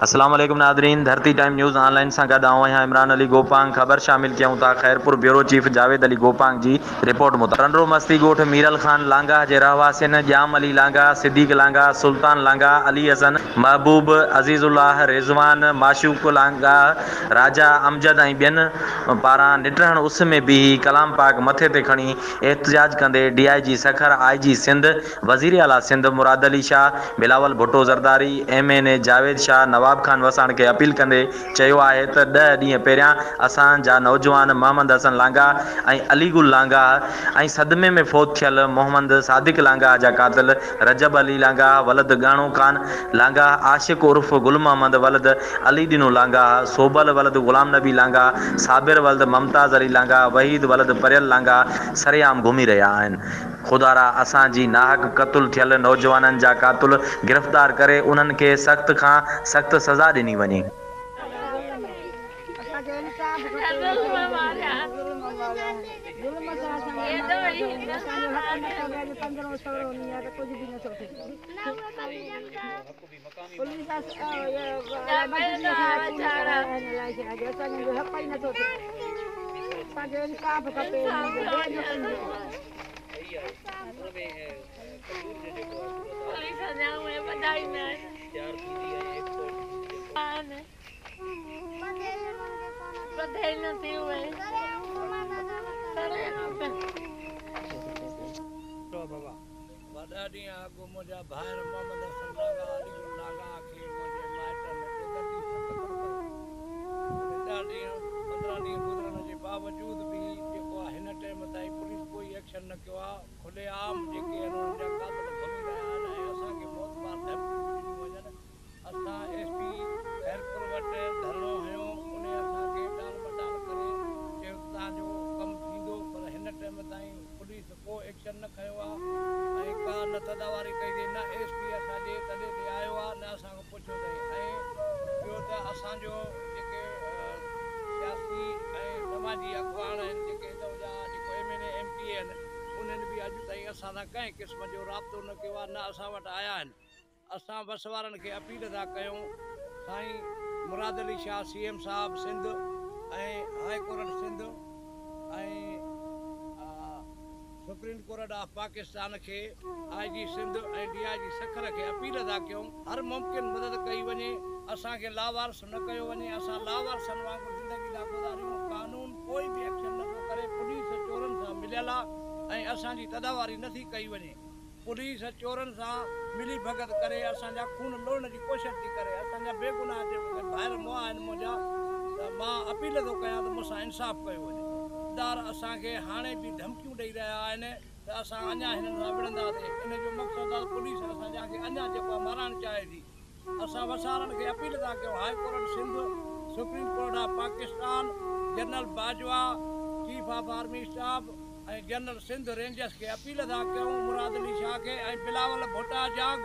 السلام عليڪم ناظرين ڌرتي ٽائيم نيوز آن لائين سان گڏ آئون آهيان عمران علي گوپانگ خبر شامل ڪيون ٿا خيرپور بيورو چيف جاويد علي گوپانگ جي رپورٽ مطابق ٽنڊو مستي ڳوٺ ميرل خان لانگاهه جي رهواسين ڄام علي لانگاهه، صديق لانگاهه، سلطان لانگاهه، علي حسن، محبوب، عزيز الله، رضوان، معشوق لانگاهه، راجا امجد ۽ ٻين پاران نٽهڻ اس ۾ بيهي ڪلام پاڪ مٿي تي کڻي احتجاج ڪندي D I G Sukkur, I G Sindh, وزيراعليٰ Sindh Murad Ali Shah, Bilawal Bhutto Zardari, M N A Javed Shah, Nawab Khan Wassan کي اپيل ڪندي چيو آهي ته ڏهه ڏينهن پهريان اسان جا نوجوان محمد حسن لانگاهه ۽ علي گل لانگاهه ۽ صدمي ۾ فوت ٿيل محمد صادق لانگاهه جا قاتل رجب علي لانگاهه ولد ڳاڻو خان لانگاهه، عاشق عرف گل محمد ولد علي ڏنو لانگاهه، صوبل ولد غلام نبي لانگاهه، صابر ولد ممتاز علي لانگاهه، وحيد ولد پريل لانگاهه سرعام گهمي رهيا آهن. خدارا اسان جي ناحق قتل ٿيل نوجوانن جا قاتل گرفتار ڪري انهن کي سخت کان سخت سزا ڏني وڃي. وڏا ڏينهن اڳ منهنجا ڀائر محمد حسن لانگاهه، علي گل لانگاهه کي منهنجي مائٽن بيدردي سان قتل ڪيو. ان ڏهه ڏينهن پندرهن ڏينهن گذرڻ جي باوجود به جيڪو آهي هن ٽيم تائين پوليس ڪوئي ايڪشن نه ڪيو آهي. کلي عام جيڪي آهن انهن جا قاتل گهمي رهيا آهن ۽ اسان کي موت مار ڌمڪيون به ڏنيون وڃن. اسان ايس پي خيرپور وٽ ڌرڻو هنيو انهي اسان کي ٽال مٽال ڪري چيو ته توهان جو ڪم ٿيندو پر هن ٽيم تائين پوليس ڪو ايڪشن نه کنيو آ ۽ ڪا نه تداواري ڪئي اٿئي نه ايس پي اسان جي تڏي تي آيو آ نه اسان کان پڇيو اٿئي ۽ ٻيو ته اسان جو جيڪي سياسي ۽ سماجي اڳواڻ آهن جيڪي هتان جا جيڪو M N A M P A آهن انهن به اڄ تائين اسان سان ڪنهن قسم جو رابطو نه ڪيو آ نه اسان وٽ آيا آهن. اسان وس وارن کي اپيل ٿا ڪيون سائين مراد علي شاهه سي ايم صاحب Sindh ۽ high court Sindh ۽ supreme court of Pakistan کي I G Sindh ۽ D I G Sukkur کي اپيل ٿا ڪيون هر ممڪن مدد ڪئي وڃي اسان کي لاوارث نه ڪيو وڃي اسان لاوارثن وانگر زندگي ٿا گذاريون قانون ڪوئي به ايڪشن نه ٿو ڪري پوليس چورن سان مليل آ ۽ اسان جي تداواري نه ٿي ڪئي وڃي. پوليس چورن سان ملي ڀڳت ڪري اسان جا خون لوڙهڻ جي ڪوشش ٿي ڪري اسان جا بيگناهه جيڪي ڀائر مئا آهن منهنجا ته مان اپيل ٿو ڪيان ته مون سان انصاف ڪيو وڃي. دار اسان کي هاڻي به ڌمڪيون ڏئي رهيا آهن ته اسان اڃا هنن سان وڙهنداسين ان جو مقصد آهي ته پوليس اسان جا کي اڃا جيڪو آهي مارائڻ چاهي ٿي. اسان وسارن کي اپيل ٿا ڪيون high court Sindh, supreme court of Pakistan, general Bajwa, chief of army staff ۽ general Sindh rangers کي اپيل ٿا ڪيون مراد علي شاهه کي ۽ بلاول ڀٽا جاڳ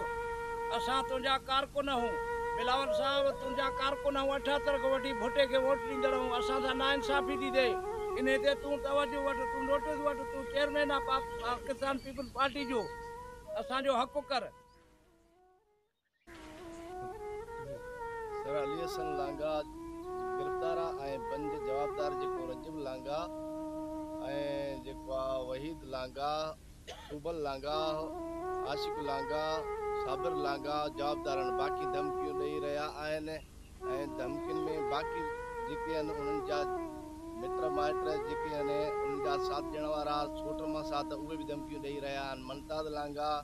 اسان تنهنجا ڪارڪن هون بلاول صاحب تنهنجا ڪارڪن هون 78 کان وٺي ڀٽي کي ووٽ ڏيندڙ هون اسان سان ناانصافي ٿي ٿئي انهي تي تون توجه وٺ تون نوٽيس وٺ تون چيئرمين آ پاڪستان پيپلز پارٽي جو اسان جو حق ڪر. سر علي حسن لانگاهه گرفتار آ ۽ پنج جوابدار جيڪو رجب لانگاهه ۽ جيڪو آ وحيد لانگاهه، صوبل لانگاهه، عاشق لانگاهه، صابر لانگاهه جوابدار آهن باقي ڌمڪيون ڏئي رهيا آهن ۽ ڌمڪين ۾ باقي جيڪي آهن انهن جا مٽ مائٽ جيڪي آهن انهن جا ساٿ ڏيڻ وارا سوٽ ماسات اهي به ڌمڪيون ڏئي رهيا آهن ممتاز لانگاهه.